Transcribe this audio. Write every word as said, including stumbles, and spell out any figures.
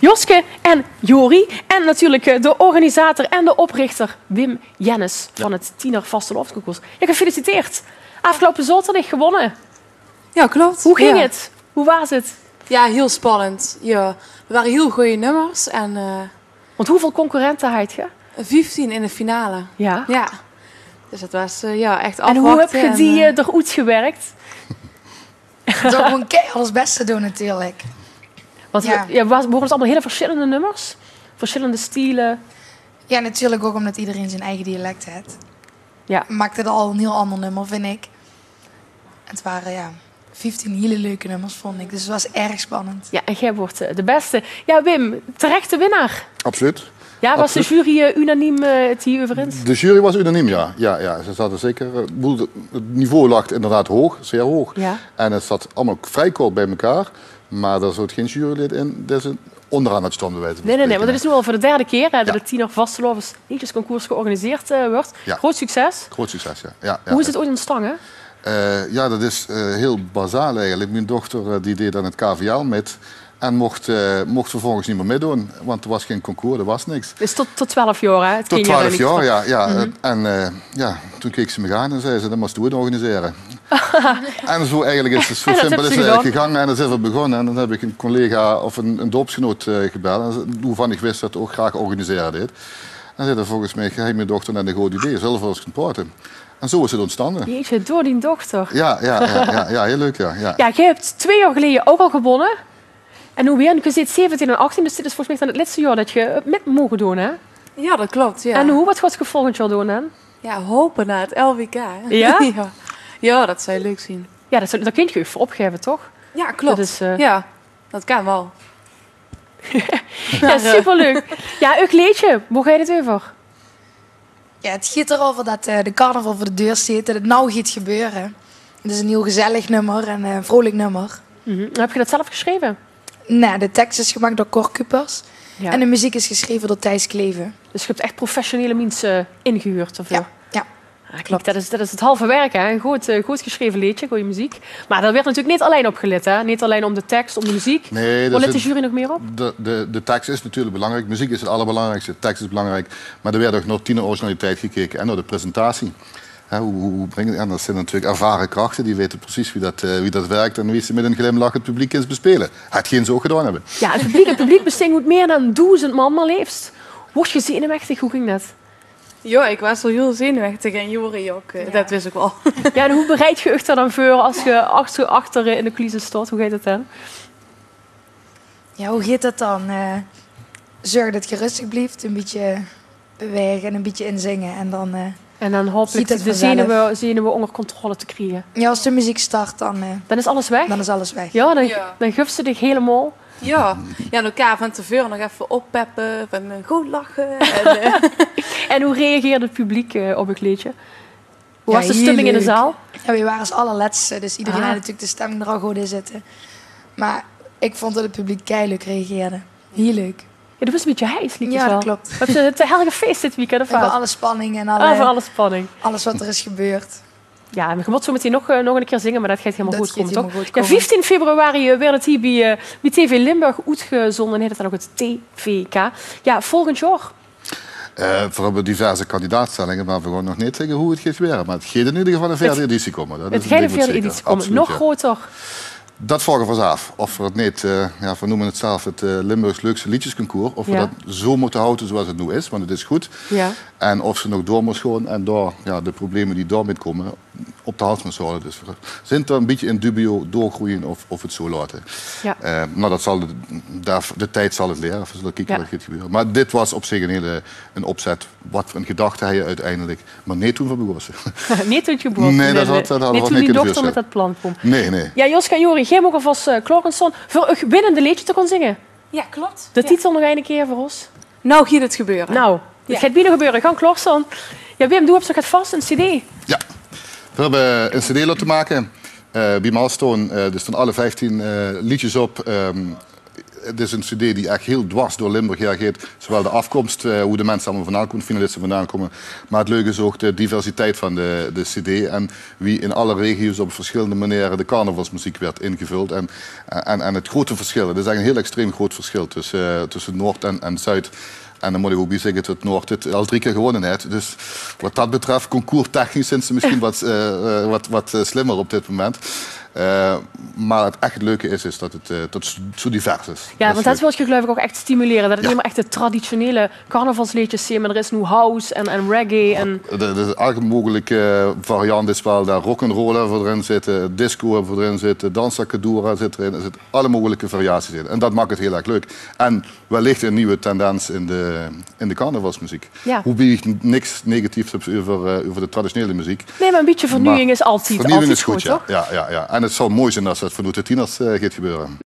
Joske en Jori. En natuurlijk eh, de organisator en de oprichter Wim Jennis van het Tiener Vastelaovesconcours. Ja, gefeliciteerd. Afgelopen zaterdag gewonnen. Ja, klopt. Hoe ging het? Hoe was het? Ja, heel spannend. Ja, er waren heel goede nummers en eh, Want hoeveel concurrenten had je? Vieftien in de finale. Ja. Ja. Dus dat was eh, ja, echt En hoe afwachten. heb je die eh, eh, eruit gewerkt? Door gewoon keihard ons best te doen natuurlijk. Want Ja. we, ja, we horen allemaal hele verschillende nummers. Verschillende stijlen. Ja, natuurlijk ook omdat iedereen zijn eigen dialect heeft. Ja. Maakt het al een heel ander nummer, vind ik. Het waren ja, vieftien hele leuke nummers, vond ik. Dus het was erg spannend. Ja, en jij wordt eh, de beste. Ja, Wim, terechte winnaar. Absoluut. Ja, was de Absoluut. jury eh, unaniem eh, het hier over eens? De jury was unaniem, ja. Ja, ja, ze zaten zeker. Eh, bedoel, het niveau lag inderdaad hoog, zeer hoog. Ja. En het zat allemaal vrij kort bij elkaar. Maar er zat geen jurylid in dat ze onderaan had staan, bij wijze van Nee, nee, nee, spreken, want het is nu al voor de derde keer hè, dat Ja. het Tiener Vastelaovesliedjesconcours georganiseerd eh, wordt. Ja. Groot succes. Groot succes, ja. Ja, ja, Hoe is ja. Het ooit ontstangen? Eh, ja, dat is eh, heel bazaal eigenlijk. Mijn dochter eh, die deed aan het K V L met en mocht, eh, mocht vervolgens niet meer meedoen, want er was geen concours, er was niks. Dus tot, tot twaalf jaar, hè? Het Tot kindje twaalf eigenlijk. Jaar, ja. ja. En eh, ja, toen keek ze me aan en zei ze: "Dat moet je organiseren." En zo eigenlijk is het, zo En dat simpel hebt is ze het eigenlijk gedaan. Gegaan. En dat is even begonnen. En dan heb ik een collega of een, een dorpsgenoot eh, gebeld, en ze- waarvan ik wist dat hij ook graag organiseren deed. En zei: "Volgens mij heeft mijn dochter net een goed idee, zullen we eens gaan praten?" En zo is het ontstanden. Jeetje, door die dochter. Ja, ja, ja, ja, ja, heel leuk, ja. ja. Ja, jij hebt twee jaar geleden ook al gewonnen. En hoe weer, je zit zeventien en achttien, dus dit is volgens mij dan het laatste jaar dat je hebt met mogen doen, hè? Ja, dat klopt. Ja. En hoe, wat gaat je volgend jaar doen dan? Ja, hopen naar het L W K. Hè? Ja? ja? Ja, dat zou je leuk zien. Ja, dat, dat kun je even opgeven, toch? Ja, klopt. Dat is, eh, Ja, dat kan wel. Ja, superleuk. Ja, ook leedje, waar gaat het over? Ja, het gaat erover dat eh, de carnaval voor de deur staat, dat het nou gaat gebeuren. Het is een heel gezellig nummer en eh, een vrolijk nummer. Mhm. Heb je dat zelf geschreven? Nee, de tekst is gemaakt door Cor Kupers. Ja. En de muziek is geschreven door Thijs Kleven. Dus je hebt echt professionele mensen ingehuurd ervoor? Ja, ja. Ah, kijk, dat is, dat is het halve werk, hè? Een goed, eh, goed geschreven leedje, goede muziek. Maar daar werd natuurlijk niet alleen op gelet, hè? Niet alleen om de tekst, om de muziek. Nee, Waar er let de zit- jury nog meer op? De, de, de tekst is natuurlijk belangrijk, muziek is het allerbelangrijkste, de tekst is belangrijk. Maar er werd ook naar tieneroriginaliteit gekeken en naar de presentatie. Hè, hoe, hoe, hoe breng je het aan? Dat zijn natuurlijk ervaren krachten, die weten precies wie dat, eh, wie dat werkt en wie ze met een glimlach het publiek kunnen bespelen. Hetgeen ze ook gedaan hebben. Ja, het publiek, het publiek bestond uit meer dan duizend man maar liefst. Word je zenuwachtig? Hoe ging dat? Ja, ik was al heel zenuwachtig en Jori ook. Eh, Dat wist ik wel. Ja, en hoe bereid je je daar dan voor als je achter, achter eh, in de coulissen staat? Hoe gaat het dan? Ja, hoe gaat dat dan? Eh, zorg dat je rustig blijft, een beetje bewegen en een beetje inzingen. En dan, eh, En dan hopelijk Ziet het de vanzelf. zenuwen, zenuwen onder controle te krijgen. Ja, als de muziek start, dan, eh, Dan is alles weg? Dan is alles weg. Ja, dan, Ja. dan guf ze dich helemaal. Ja. Ja, en elkaar van tevoren nog even oppeppen, van eh, goed lachen. En, eh, En hoe reageert het publiek eh, op het leedje? Hoe Ja, was de heel stemming in de leuk. Zaal? Ja, we waren als allerlaatste, dus iedereen Ah. had natuurlijk de stemming er al goed in zitten. Maar ik vond dat het publiek kei leuk reageerde. Heel leuk. Ja, dat was een beetje heis, liep Ja, het wel. dat klopt. Heb je het eh, helge feest dit weekend of En voor wat? alle spanning en alle, Oh, voor alle spanning. alles wat er is gebeurd. Ja, maar je moet zo meteen nog, eh, nog een keer zingen, maar dat gaat helemaal Dat goed gaat komen, toch? helemaal goed Ja, komen. vieftien februari eh, werd het hier bij, eh, bij T V Limburg uitgezonden en heet het dan ook het T V K. Ja, volgend jaar. Eh, we hebben diverse kandidaatstellingen, maar we gaan nog niet zeggen hoe het gaat werken. Maar het gaat in ieder geval een vierde editie komen. Dat Het is gaat een een ding wat vierde zeker. Editie komen. Absoluut, Nog ja. groter. Dat vragen we ons af. Of we het niet, eh, ja, we noemen het zelf het eh, Limburgs Leukste Liedjesconcours, of Ja. we dat zo moeten houden zoals het nu is, want het is goed. Ja. En of ze nog door moeten gaan en door ja, de problemen die daarmee komen op de hals moeten houden. Dus we zijn er een beetje in dubio doorgroeien of, of het zo laten. Ja. Eh, maar dat zal de, daar, de tijd zal het leren, of we zullen kijken Ja. wat er gaat gebeuren. Maar dit was op zich een hele een opzet. Wat voor een gedachte hij uiteindelijk, maar niet toen we begonnen. Niet toen je begon. Nee, dat had- dat hadden we Niet ook toen niet die kunnen dochter met voorstellen. Dat plan kwam. Nee, nee. Ja, Joska, Jori, jij mag alvast eh, klaar gaan staan voor het winnende leedje te gaan zingen. Ja, klopt. De Ja. Titel nog een keer voor ons. Nou, hier het gebeuren. Nou, het Ja. gaat bijna gebeuren. Gaan klaar staan. Ja, Wim, doe hebt toch het vast, een cd? Ja, we hebben een cd laten maken eh bij Milestone. Eh er staan alle vijftien eh, liedjes op. Ehm, 't Is 'n cd die ech hiel dwars door Limburg haer geit. Zowaal de aafkoms, eh, wie de minse allemaol vandaan kómme, finaliste vandaan kómme. Mer 't leuke is ouch de diversiteit van de, de cd. En wie in alle regio's op versjillende maniere de carnavalsmeziek weurt ingevöld. En, en, en 't groete versjil, 't is eigelik 'n hiel extreem groot versjil tösse, eh, tösse Noord en, en Zuid. En dan mót ich ouch bie zègke det Noord dit al drie kier gewónne haet. Dus wat det betröf, concourstechnisch zeen ze mesjien wat, eh, eh, wat, wat, eh, slimmer op dit moment. Eh, mer 't ech leuke is, is det 't, eh, det 't zo divers is. Jao, want det Absoluut. Wils se, geluif ich, ouch ech stimulere. Det 't Jao. neet mier ech de traditionele carnavalsleedjes zeen, mer d'r is noe house en, en reggae en De, de, alle mogelike variante is waal, dao rock'n'roll höbbe v'r d'rin zitte, disco höbbe v'r d'rin zitte, danza kuduro zit d'rin, d'r zitte alle mogelike variaties in. En det maak 't hiel erg leuk. En wellich 'n nuuj tendens in de, in de carnavalsmeziek. Jao. Hoewel ich niks negatiefs höb euver, eh, euver de traditionele meziek. Nae, mer 'n bietje vernuujing Mer is altied, vernuujing altied is good, good, jao. toch? Jao, jao, jao. En 't zou sjoen zeen es det vanoet de tieners, eh, geit gebeure.